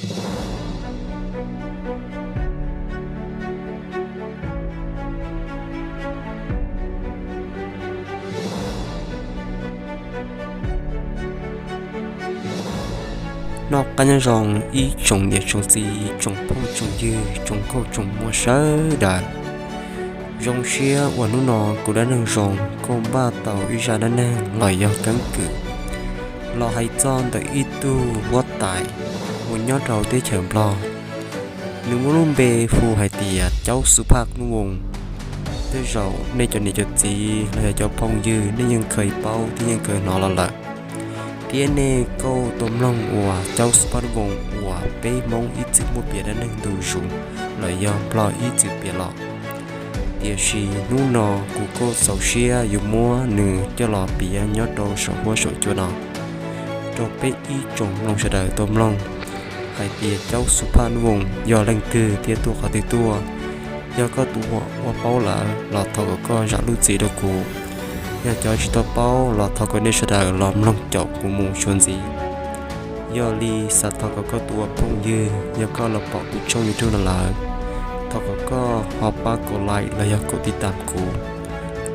Noj qab nyob zoo ib tsoom niam tsoom txiv, tsoom phooj tsoom ywg, tsoom nkauj tsoom muam sawv daws. Zoo siab uas hnub no kuv dab neeg zoo kuj npaj tau ib zaj dab neeg los yog keeb kwm los hais txog ntawm ib tug huab tais uas nyob rau teb chaws Nplog. Nws muaj lub npe hu hais tias Caub Xu Phaj Nub Voos. Tej zaum nej cov niam cov txiv los yog cov phooj ywg nej yeej khaws paub thiab yeej khaws hnov los lawm, thiab nej kuj tau mloog uas Caub Xu Phaj Nub Voos uas peb Hmoob ib txwm muaj piav dab neeg ntu zus los yog Nplog ib txwm piav los. Tiam sis hnub no kuv kuj txaus siab yuav muab nws coj los piav nyob rau saum huab saum cua no rau peb ib tsoom mloog sawv daws tau mloog hais tias Caub Xu Phaj Nub Voos yog leej twg thiab tuaj qhov twg tuaj. Yog koj tus ua paub lawm los thov kom koj zam lub txim rau kuv. Yog cov tsis tau paub los thov kom nej sawv daws los mloog caum kuv mus suav ntxiv. Yog li xav thov kom koj tus ua phooj ywg, yog koj los pom kuv tshooj YouTube no lawm, thov kom koj ho pab kaum like los yog kaum tib tam kuv,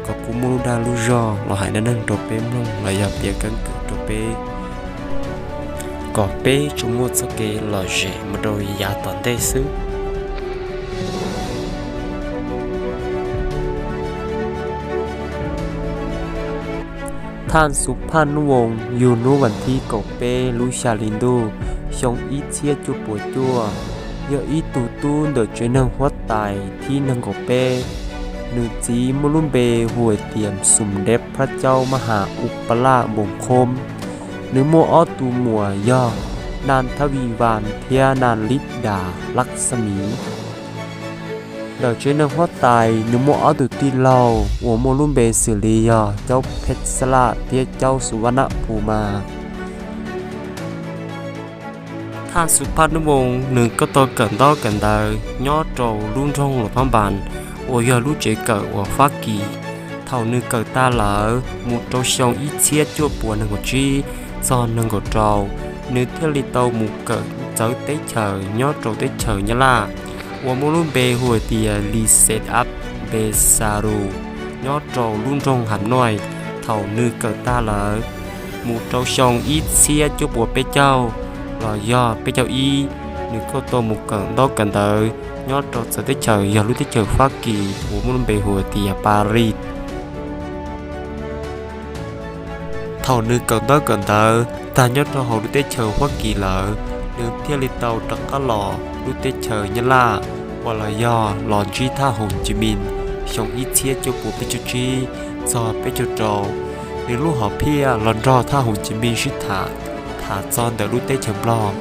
kom kuv muaj lub dag lub zog los hais dab neeg rau peb mloog los yog piav keeb kwm rau peb, kom peb tsuas muaj txoj kev lom zem mus rau yav tom ntej xwb. Thaj Xu Phaj Nub Voos yug hnub vas thib kaum peb lub xya hli ntuj xyoo ib txhiab cuaj puas cuaj, yog ib tug tub ntawm tsev neeg huab tais thib nees nkaum peb. Nws txiv muaj lub npe hu hais tias Xum Deb Phrab Caub Mab Has Ub Pab Laj Npoos Khob. Nws muaj ob tug muam yog Naj Thab Vij Vas thiab Naj Lib Das Lab Xab Mis. Ntawm tsev neeg huab tais nws muaj ob tug tij laug uas muaj lub npe xws li yog Caub Phej Xab Laj thiab Caub Xu Vaj Nab Phu Mas. Thaj Xu Phaj Nub Voos nws kuj tau kawm ntaub kawm ntawv nyob rau lub nroog Luas Phab Npas uas yog lub tsev kawm uas Fab Kis. Thaum nws kawm tag lawm mus rau xyoo ib txhiab cuaj puas nees nkaum tsib txog nees nkaum rau, nws thiaj li tau mus kawm txawv teb chaws nyob rau teb chaws Nyab Laj uas muaj lub npe hu hais tias Lis Xes Ab Npes Xas Lus nyob rau lub nroog Ham Nois. Thaum nws kawm tag lawm mus rau xyoo ib txhiab cuaj puas peb caug los yog peb caug ib, nws kuj tau mus kawm ntaub kawm ntawv nyob rau txawv teb chaws yog lub teb chaws Fab Kis uas muaj lub npe hu hais tias Pas Lis. Thaum nws kawm ntaub kawm ntawv tag nyob rau hauv lub teb chaws Fab Kis lawm, nws thiaj li tau rov qab los lub teb chaws Nyab Laj uas los yog los ntsib Thaj Hoo Tsis Mis xyoo ib txhiab cuaj puas peb caug tsib txog peb caug rau. Nws lub hom phiaj los nrog Thaj Hoo Tsis Mis sib tham, tham txog ntawm lub teb chaws Nplog,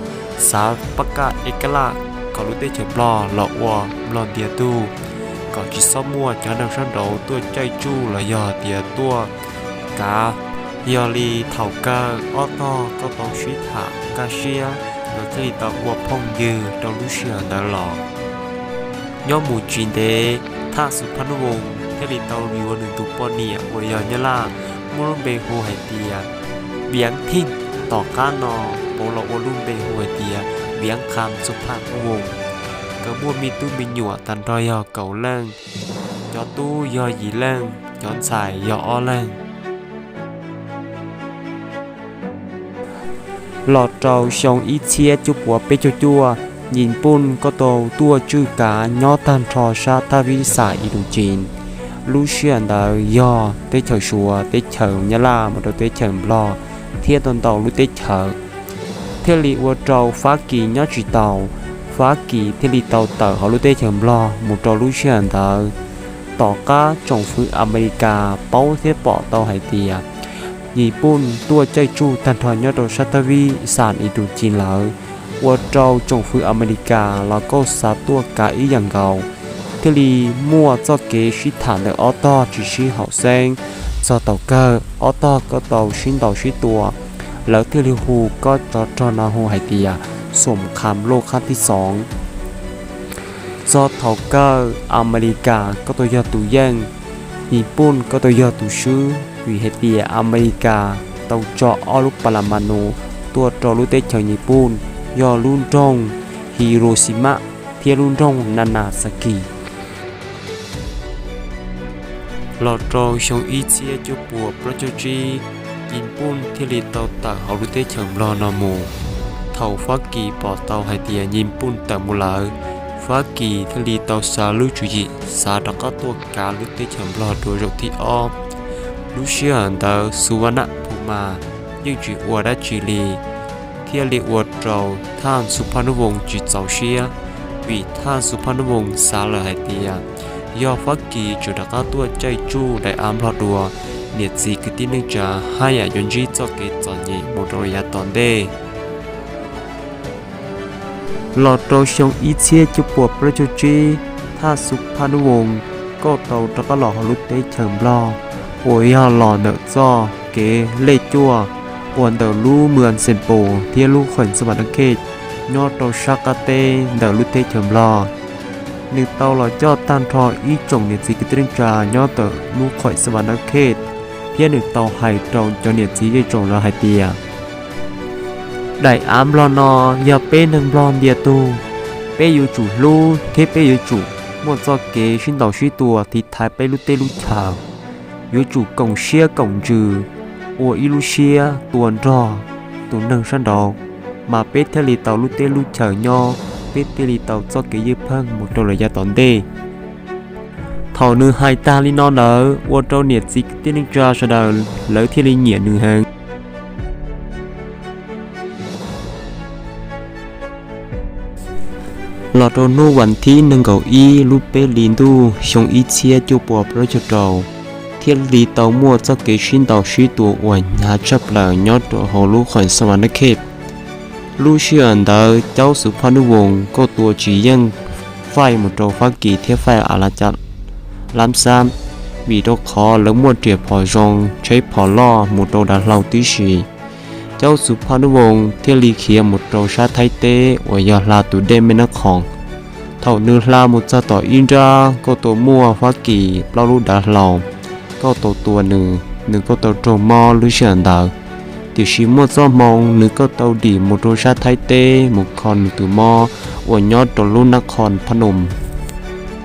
xav pab kaj ev kaj laj kom lub teb chaws Nplog los ua Nplog ntiag tug, kom tsis txhob muaj cov neeg sab nraud tuaj caij tsuj los yog tias tuaj kav. Yog li thaum kawg ob tog kuj tau sib tham nkag siab, nkawd thiaj li tau ua phooj ywg rau lub sij hawm ntawd los. Nyob mus tsis ntev, Thaj Xu Phaj Nub Voos thiaj li tau yuav nws tus poj niam uas yog Nyab Laj muaj lub npe hu hais tias Viav Theej. Tom qab no pauv los ua lub npe hu hais tias Viav Kham Xu Phaj Nub Voos. Nkawd muaj me tub me nyuam tag nrho yog kaum leej, cov tub yog yim leej, cov ntxhais yog ob leeg. Los rau xyoo ib txhiab cuaj puas peb caug cuaj, Nyij Pooj kuj tau tuaj tswj kav nyob tag nrho sab Thaj Vib Xam Is Tus Tsis. Lub sij hawm ntawd yog teb chaws Suav, teb chaws Nyab Laj mus rau teb chaws Nplog thiab tau ntau lub teb chaws, thiaj li ua rau Fab Kis nyob tsis tau. Fab Kis thiaj li tau tawm hauv lub teb chaws Nplog mus rau lub sij hawm ntawd. Tom qab tsoom fwv Amelikas paub thiab pom tau hais tias Nyij Pooj tuaj caij tsuj tag nrho nyob rau sab Thaj Vib Xam Is Tus Tsis lawm, ua rau tsoom fwv Amelikas los kuj xav tuaj kav ib yam nkaus, thiaj li muaj txoj kev sib tham ntawm ob tog tsis sib haum xeeb. Txog thaum kawg ob tog kuj tau sib ntaus sib tua, lawv thiaj li hu kob tsov rog no hu hais tias Xom Kham Loj Khab Thib Xoov. Txog thaum kawg Amelikas kuj tau yog tus yeej, Nyij Pooj kuj tau yog tus swb, vim hais tias Amelikas tau tso ob lub pas las mas nus tuaj rau lub teb chaws Nyij Pooj, yog lub nroog Hiroshima thiab lub nroog Nagasaki. Los rau xyoo ib txhiab cuaj puas plaub caug tsib, Nyij Pooj thiaj li tau tawm hauv lub teb chaws Nplog no mus. Thaum Fab Kis pom tau hais tias Nyij Pooj tawm mus lawm, Fab Kis thiaj li tau xav lub tswv yim xav rov qab tuaj kav lub teb chaws Nplog dua zaum thib ob. Lub sij hawm ntawd Xu Vas Nab Phu Mas yeej tsis ua dab tsi li, thiaj li ua rau Thaj Xu Phaj Nub Voos tsis txaus siab, vim Thaj Xu Phaj Nub Voos xav lawm hais tias yog Fab Kis tseem rov qab tuaj caij tsuj daim av Nplog dua, niam txiv kwv tij neej tsa haj yam yuav ntsib txoj kev txom nyem mus rau yav tom ntej. Los rau xyoo ib txhiab cuaj puas plaub caug tsib, Thaj Xu Phaj Nub Voos kuj tau rov qab los hauv lub teb chaws Nplog, uas yog los ntawm txoj kev lej cuaj uas ntawm lub Muas Xeem Pos thiab lub Khuem Xas Vas Nab Khej nyob rau sab qab teb ntawm lub teb chaws Nplog. Nws tau los coj tag nrho ib tsoom niam txiv kwv tij neej tsa nyob ntawm lub Khuem Xas Vas Nab Khej, thiab nws tau hais rau cov niam txiv zej tsoom lawv hais tias, daim av Nplog no yog peb neeg Nplog ntiag tug, peb yuav tsum hlub thiab peb yuav tsum muaj txoj kev sib ntaus sib tua tiv thaiv peb lub teb lub chaws. Yuav tsum koom siab koom ntsws, ua ib lub siab tua nrog tus neeg sab nraud, mas peb thiaj li tau lub teb lub chaws nyob, peb thiaj li tau txoj kev ywj pheej mus rau lawm yav tom ntej. Thaum nws hais tag li no ntawd ua rau niam txiv kwv tij neej tsa sawv daws lawv thiaj li nyiam nws heev. Los rau hnub vas thib nees nkaum ib lub peb hlis ntuj xyoo ib txhiab cuaj puas plaub caug rau, thiaj li tau muaj txoj kev sib ntaus sib tua uas hnyav tshaj plaws nyob rau hauv lub Khuem Xas Vas Nab Khej. Lub sij hawm ntawd Caub Xu Phaj Nub Voos kuj tua tsis yeej faij mus rau Fab Kis thiab faij Alaskas lab xab, vim rau qhov lawv muaj riam phom zoo tsheb phom loj mus rau dav hlau tib si. Caub Xu Phaj Nub Voos thiaj li khiav mus rau sab Thaib teb uas yog hla tus dej Mej Nab Khoom. Thaum nws hla mus txog tom ib nrab kuj tau muaj Fab Kis plaub lub dav hlau kuj tau tua nws, nws kuj tau raug mob lub sij hawm ntawd. Tiam sis muaj txoj hmoo nws kuj tau dim mus rau sab Thaib teb mus kho nws tus mob uas nyob rau lub Nab Khoos Phaj Noos.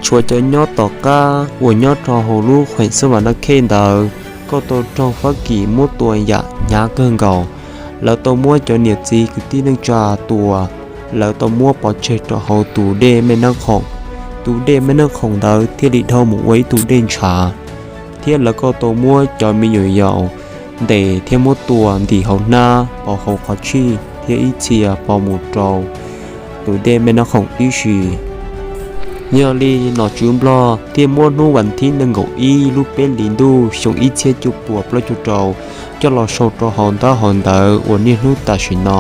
Tshuav cov nyob tom qab uas nyob rau hauv lub Khuem Xas Vas Nab Khej ntawd kuj tau raug Fab Kis muab tua yam hnyav kawg nkaus. Lawv tau muab cov niam txiv kwv tij neej tsa tua, lawv tau muab pov tseg rau hauv tus dej Mej Nab Khoom. Tus dej Mej Nab Khoom ntawd thiaj li dhau mus ua ib tug dej ntshav, thiab lawv kuj tau muab cov me nyuam yaus ntes thiab muab tua ntim hauv hnab, pov hauv qhov tshij thiab ib txhia pov mus rau tus dej Mej Nab Khoom tib si. Yog li nom tswv Nplog thiaj muab hnub vas thib nees nkaum ib lub peb hlis ntuj xyoo ib txhiab cuaj puas plaub caug rau coj los sau rau hauv ntaub hauv ntawv uas niaj hnub tam sim no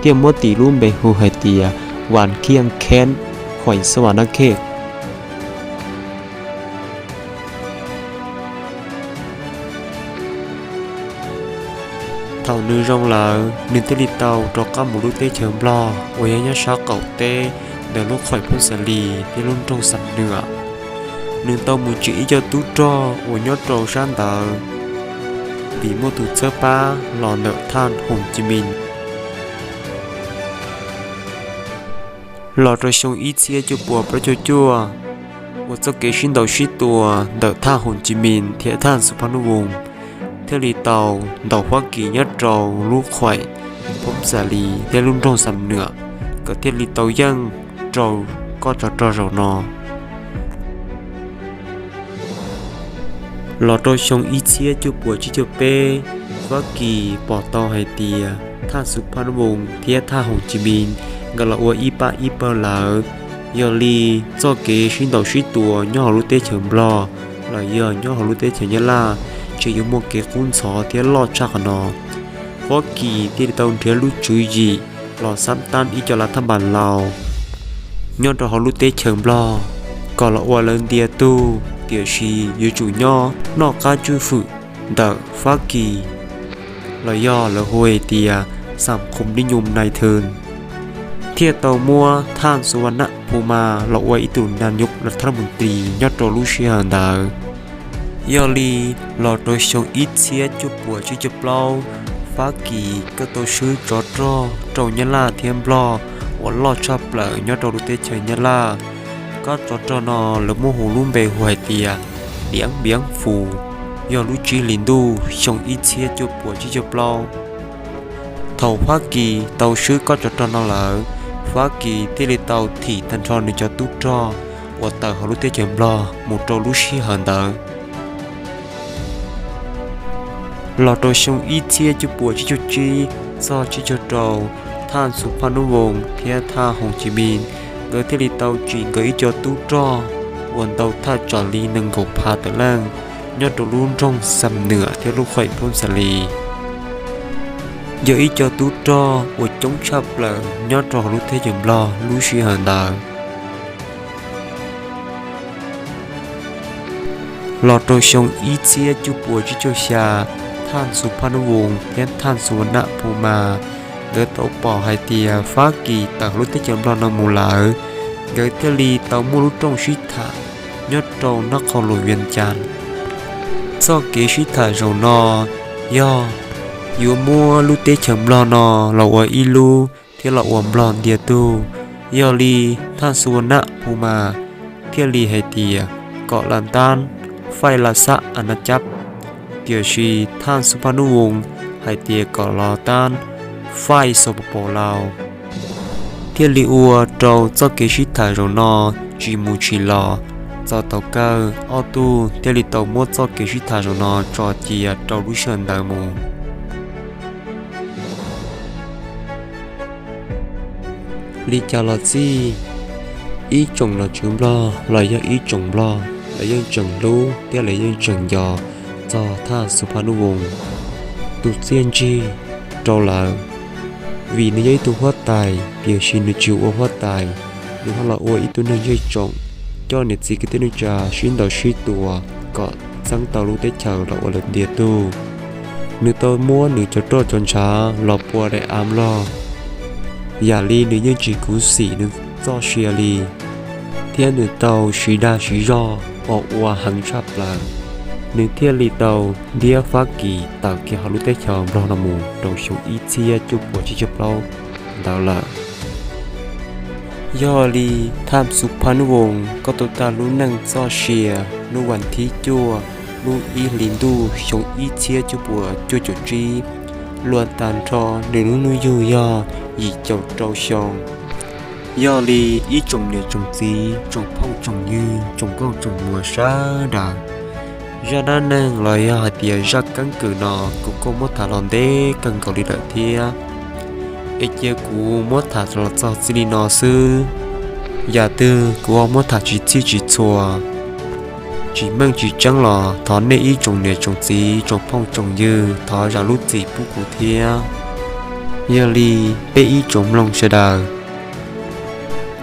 thiaj muab tis lub npe hu hais tias Vas Khiaj Kheeb, Khuem Xas Vas Nab Khej. Thaum nws zoo lawm, nws thiaj li tau rov qab mus lub teb chaws Nplog uas yog nyob sab qaum teb ntawm lub Khuem Phoob Xas Lis thiab lub nroog Xam Nuam. Nws tau mus tsim ib co tub rog uas nyob rau sab ntawd, vim muaj tus txhawb pab los ntawm Thaj Hoos Cis Mis. Los rau xyoo ib txhiab cuaj puas plaub caug cuaj, uas txoj kev sib ntaus sib tua ntawm Thaj Hoos Cis Mis thiab Thaj Xu Phaj Nub Voos thiaj li tau ntaus Fab Kis nyob rau lub Khuem Phoob Xas Lis thiab lub nroog Xam Nuam, kom thiaj li tau yeej rau koj tsov rog zaum no. Los rau xyoo ib txhiab cuaj puas tsib caug peb, Fab Kis pom tau hais tias Thaj Xu Phaj Nub Voos thiab Thaj Hoos Cis Mis nkawd los ua ib pab ib pawg lawm. Yog li txoj kev sib ntaus sib tua nyob hauv lub teb chaws Nplog los yog nyob hauv lub teb chaws Nyab Laj tseem yuav muaj kev kub ntxhov thiab loj tshaj qhov no. Fab Kis thiaj li tau nrhiav lub tswv yim los xab tab ib co lav thaj npas laus nyob rau hauv lub teb chaws Nplog kom los ua lawv ntiag tug, tiam sis yuav tsum nyob noj qab tswj hwm ntawm Fab Kis los yog lawv hu hais tias Xam Khum Nib Nyoos Nais Thws, thiaj tau muab Thaj Xu Vas Nab Phu Mas los ua ib tug nas nyuj lav thab mus tris nyob rau lub sij hawm ntawd. Yog li los rau xyoo ib txhiab cuaj puas tsib caug plaub, Fab Kis kuj tau swb tsov rog rau Nyab Laj thiab Nplog uas loj tshaj plaws nyob rau lub teb chaws Nyab Laj. Kob tsov rog no lawv muab hu lub npe hu hais tias Diav Npiav Fus, yog lub tsib hlis ntuj xyoo ib txhiab cuaj puas tsib caug plaub. Thaum Fab Kis tau swb kob tsov rog no lawm, Fab Kis thiaj li tau thim tag nrho nws cov tub rog uas tawm hauv lub teb chaws Nplog mus rau lub sij hawm ntawd. Los rau xyoo ib txhiab cuaj puas tsib caug tsib txog tsib caug rau, Thaj Xu Phaj Nub Voos thiab Thaj Hoos Ci Mis, nkawd thiaj li tau tsim nkawd ib co tub rog uas ntau thaj tsam li nees nkaum phav tawm leej nyob rau lub nroog Xam Nuam thiab lub qhuaim Phoob Xa Lis. Yog ib co tub rog uas coob tshaj plaws nyob rau hauv lub teb chaws Nplog lub sij hawm ntawd. Los rau xyoo ib txhiab cuaj puas tsib caug xya, Thaj Xu Phaj Nub Voos thiab Thaj Xu Vam Nam Phu Mas, nkawd tau pom hais tias Fab Kis tawm hauv lub teb chaws Nplog no mus lawm, nkawd thiaj li tau muaj lub rooj sib tham nyob rau Nab Qhoo Luam Vias Cas. Txoj kev sib tham zaum no yog yuav muab lub teb chaws Nplog no los ua ib lub thiab los ua Nplog ntiag tug. Yog li Thaj Xu Vam Nam Phu Mas thiaj li hais tias kom los tab faij Las Xab A Na Cab, tiam sis Thaj Xu Phaj Nub Voos hais tias kom los tab faij Xos Pos Pos Laus, thiaj li ua rau txoj kev sib tham zaum no tsis mus tsis los. Txog thaum kawg ob tug thiaj li tau muab txoj kev sib tham zaum no tso cia rau lub sij hawm ntawd mus. Li cas los xij, ib tsoom nom tswv Nplog los yog ib tsoom Nplog, lawv yeej tseem hlub thiab lawv yeej tseem nco txog Thaj Xu Phaj Nub Voos tus txiaj ntsig rau lawv, vim nws yog ib tug huab tais, tiam sis nws tsis ua huab tais, nws ho los ua ib tug neeg zej tsoom, coj niam txiv kwv tij neej tsa sib ntaus sib tua kom txeeb tau lub teb chaws los ua lawv ntiag tug. Nws tau muab nws cov roj cov ntshav los pua daim av Nplog, yam li nws yeej tsis khuv xim nws txoj sia li, thiab nws tau siv dag siv zog uas ua heev tshaj plaws, nws thiaj li tau ntiab Fab Kis tawm kiag hauv lub teb chaws Nplog no mus rau xyoo ib txhiab cuaj puas tsib caug plaub ntawd lawm. Yog li, Tham Xu Phaj Nub Voos koj tau tag lub neej txoj sia hnub vas thib cuaj lub ib hlis ntuj xyoo ib txhiab cuaj puas cuaj caum tsib, luag tag nrho nws lub hnub yug yog yim caum rau xyoo. Yog li, ib tsoom niam tsoom txiv, tsoom phooj tsoom ywg, tsoom nkauj tsoom muam sawv daws, zaj dab neeg los yog hais tias zaj keeb kwm no kuv kuj muab tham los ntev kawg nkaus li lawm thiab, es cia kuv muab tham los txog txij li no xwb. Yam twg kuv ho muab tham tsis txhij tsis txhua, tsis meej tsis tseeb los thov nej ib tsoom niam tsoom txiv, tsoom phooj tsoom ywg thov zam lub txim pub kuv thiab. Yog li, peb ib tsoom mloog sawv daws,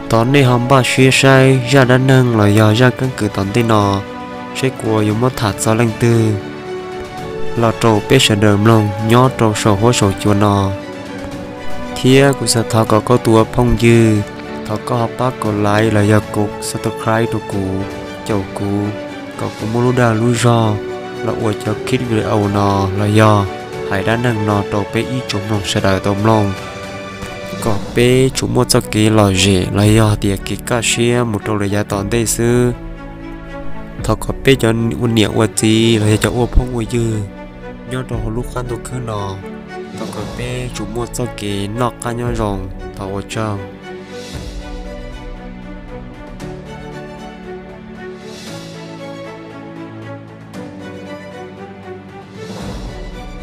thov nej ho npaj siab saib zaj dab neeg los yog zaj keeb kwm tom ntej no, saib kuv yuav muab tham txog leej twg los rau peb sawv daws mloog nyob rau saum huab saum cua no. Thiab kuv xav thov kom koj tus phooj ywg, thov koj ho pab kom like los yog kom subscribe rau kuv, caum kuv, kom kuv muaj lub dag lub zog los ua cov clip video no los yog hais dab neeg no rau peb ib tsoom mloog sawv daws tau mloog, kom peb tsuas muaj txoj kev lom zem los yog tias kev kaj siab mus rau lawm yav tom ntej xwb. Thov kom peb cov ua niam ua txiv los yog cov ua phooj ua ywg nyob rau hauv lub qab ntuj khwb no, thov kom peb tsuas muaj txoj kev noj qab nyob zoo. Thov ua tsaug.